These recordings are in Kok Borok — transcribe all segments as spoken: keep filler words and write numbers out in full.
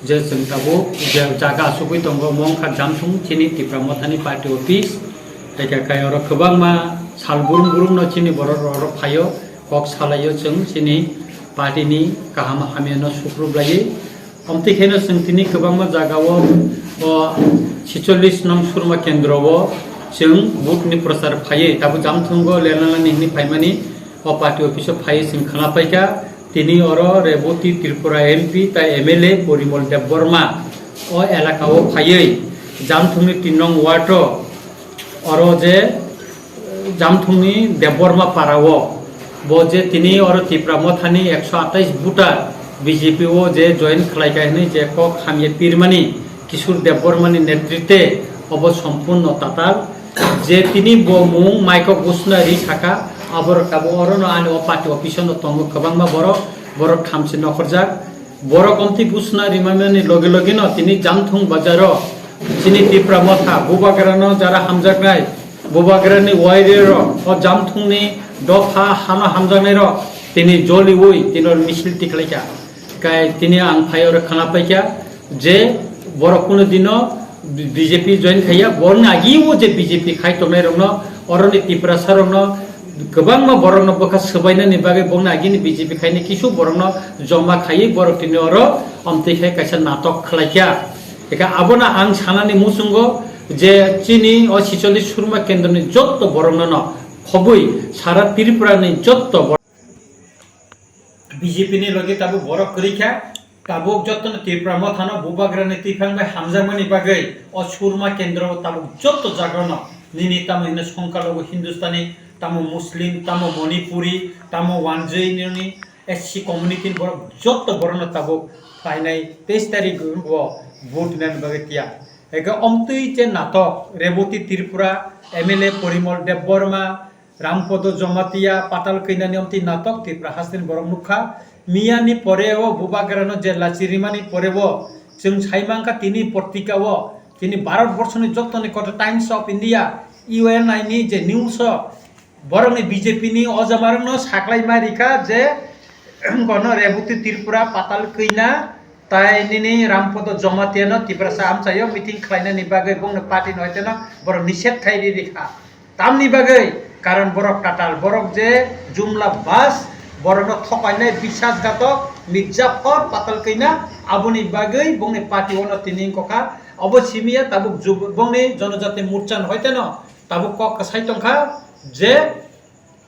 Je chwng tabuk je jaga achugwi tongo, omo wngkha Jamthung chini Tipra Mothani party office. Tei khe kai oro kwbangma sal burum burum no chini borok rok oro phaio, kok salaio chwng chini party ni kaham hamya no sukrup laiwi. Omtwi kheno chwng tini kwbangma jaga o, o chicholish nong surma kendro o chwng vote ni prochar phaiwi tabuk Jamthung o lenanani hwnwi phaimani. O party office o phaiwi chwng khwna paikha, tini oro Reboti Tripura M P tai M L A Porimol Debbarma o elaka o phaiwi Jamthungni tin nong ward o oro je Jamthungni Debbarma para o bo je tini oro Tipra Mothani ekso atais voter B J P o je join khlaikha hwnwi je kok hamya pirmani Kishore Debbarmani netritwe obo sompurno tatal. Je tini bo mung maiko gusna ri saka, aborok tabuk orono ani o party office no tongo kwbangma borok, borok thamchi nokhorjak. Borok omtwi gusna rimani loge loge no tini Jamthung bazaro chini Tipra Motha bubagrano jara hamjaknai, bubagrani warrior rok o Jamthungni dopha hano hamjaknai rok tini joliwi tini misil tikhlaikha. Kai tini ang phai oro khwna paikha je borok kuno dino B J P join khaiya, borokni agi o je B J P khai tongnai rokno, oroni Tiprasa rokno kwbangma borokno bwkha swbainani bagwi bongni agini B J P khaini kisu borokno joma khaiwi borok tini oro omtwi khai kaisa natok khlaikha. Eka abono ang sanani muchungo je chini o sicholish surma kendroni jotto borokno no khobwi sara Tripura ni jotto borok B J P ni logi tabuk borok kwrwi kha, tabuk jotono Tipra Mothano bubagrani twiphang bai hamjakmani bagwi o surma kendro tabuk jotto jagano nini tamo hino songkalogo Hindustani, tamo Muslim, tamo Manipuri, tamo wanjwi nini S C community ni borok jotto borokno tabuk phainai teis tarik o vote nani bagwi tiyang. Eke omtwi je natok Reboti Tripura, M L A Porimol Debbarma, Rampodo Jomatia, Patal Keinani omtwi natok Tripura hasteni borok nukha. Miyani pore o bubagrano jela chirimani pore o chwng saimangkha tini portika o, tini Bharat Borshoni jottoni kotor Times of India, U N I ni je news o borokni B J P ni ojamarokno saklai ma rikha je bono Reboti Tripura, Patal Keina, tai nini Rampodo Jomatia no Tiprasa amchaio meeting khlainani bagwi bongni party no hoiteno borok nised khai ri rikha. Tamni bagwi, karon borok tatal, borok je jumla bas borokno thopainai bisasgatok Mirzaphor Patal Keina, aboni bagwi bongni party ono tini wngkha. Obo simiya tabuk jub-, bongni Jonojati Morcha no hoiteno tabuk kok kwsai tongkha je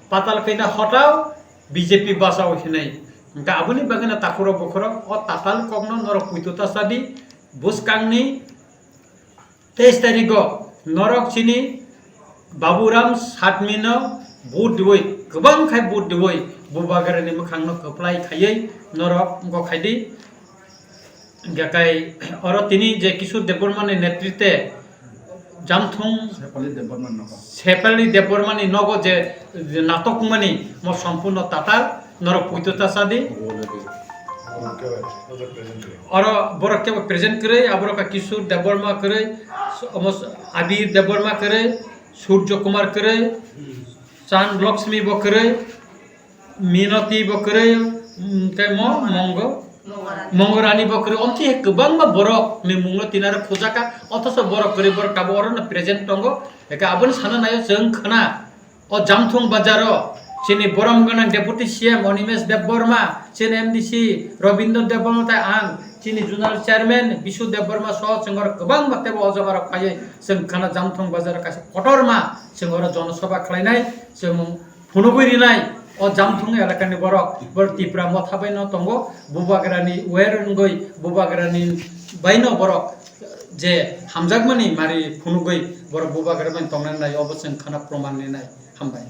Patal Keina hotao, B J P bachao hinwi. Hwnkhe aboni bagwino takhurok bukhurok o tatal kokno norok puito ta sadi, bwskangni teis tarigo norok chini Baburam Satmino vote diwi, kwbang khai vote diwi, bubagrani mwkhangno kwplai khaiwi norok wngkok khaidi. Hingkhe kai oro tini je Kishore Debbarmani netritwe Jamthung Sepali Debbarma nogo. Sepali Debbarmani nogo je, je natok wngmani mo sompurno tatal norok puito ta sadi. Oro borok kebo present kwrwi, aborok kha Kishore Debbarma kwrwi, omo Abir Debbarma kwrwi, Surjo Kumar kwrwi, Chan Lakshmi bo kwrwi, Minoti bo kwrwi, mm, tei mo Mongo, Mongorani bo kwrwi. Omtwi hai kwbangma borok ni mungno tini aro khujaka, othoso borok kwrwi, borok tabuk orono present tongo. Eka aboni sana naio chwng khna, o Jamthung bazaro chini borom gwnang Deputy C M Animesh Debbarma, chini M D C Rabindra Debbarma tei ang, chini Zonal Chairman Bisu Debbarma soho chwng oro kwbangma teibo o jaga rok phaiwi chwng khna Jamthung bazaro kaisa kotorma chwng oro jonosobha khlainai, chwng phunugwi rinai o Jamthung elakani borok, borok Tipra Motha baino tongo, bubagrani wer wngwi bubagrani baino borok je hamjakmani mari phunugwi borok bubagra bai tongnani nai, obo chwng khna proman rinai. Hambai.